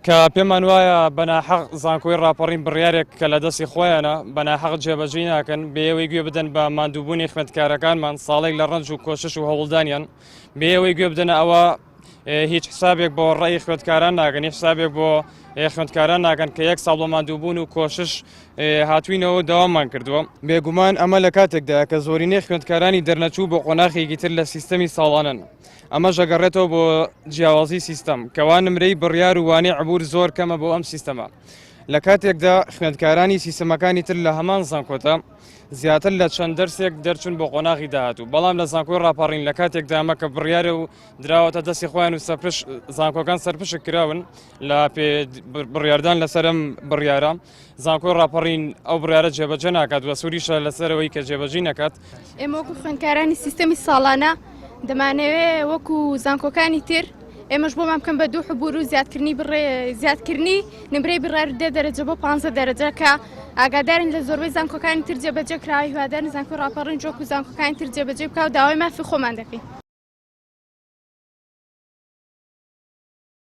کە پێمان وایە بە ناحەق زانکۆی ڕاپەڕین بڕیارێک کە لە دەستی خۆیانە بە ناحەق جێبەجێی ناکەن، بێ ئەوەی گوێ بدەن بە ماندووبوونی خوێندکارەکانمان ساڵێک لە ڕەنج و کۆشش و هەوڵدانیان، بێ ئەوەی گوێ بدەنە ئەوە هیچ حسابێک بۆ ڕێی خوێندکاران ناکەن، هیچ حسابێک بۆ خوێندکاران ناکەن کە یەک ساڵ بە ماندووبوون و کۆشش هاتوینەوە و دەواممان کردووە. بێگومان ئەمە لە کاتێکدایە کە زۆرینەی خوێندکارانی دەرنەچوو بۆ قۆناخێکی تر لە سیستەمی ساڵانەن. ئەمەش ئەگەڕێتەوە بۆ جیاوازی سیستەم کەوا نمرەی بڕیار و وانەی عبور زۆر کەمە بۆ ئەم سیستەمە لە کاتێکدا خوێندکارانی سیستەمەکانی تر لە هەمان زانکۆتا زیاتر لە چەند دەرسێک دەرچون بۆ قۆناغی داهاتوو بەڵام لە زانکۆی ڕاپەڕین لە کاتێکدا ئەمە کە بڕیارە و دراوەتە دەستی خۆیان و سەرپش زانکۆکان سەرپشک کراون لە بڕیاردان لەسەرم بڕیارە زانکۆی ڕاپەڕین ئەو بڕیارە جێبەجێ ناکات و سووریشە لەسەرەوەی کە جێبەجی نەکات. ئێمە وەکو خوێندکارانی سیستەمی ساڵانە دەمانەوێ وەکو زانکۆکانی تر ئێمەش بۆمان بکەن بە دوو حبور و زیادکردنی بڕێ زیادکردنی نمرەی بڕیار دە دەرەجە بۆ 15 دەرەجە کە ئاگادارین لە زۆربەی زانکۆکانی تر جێبەجێ کراوە هیوادارین زانکۆی ڕاپەڕین وەکو زانکۆکانی تر جێبەجێ بکا و داوای مافی خۆمان دەکەین.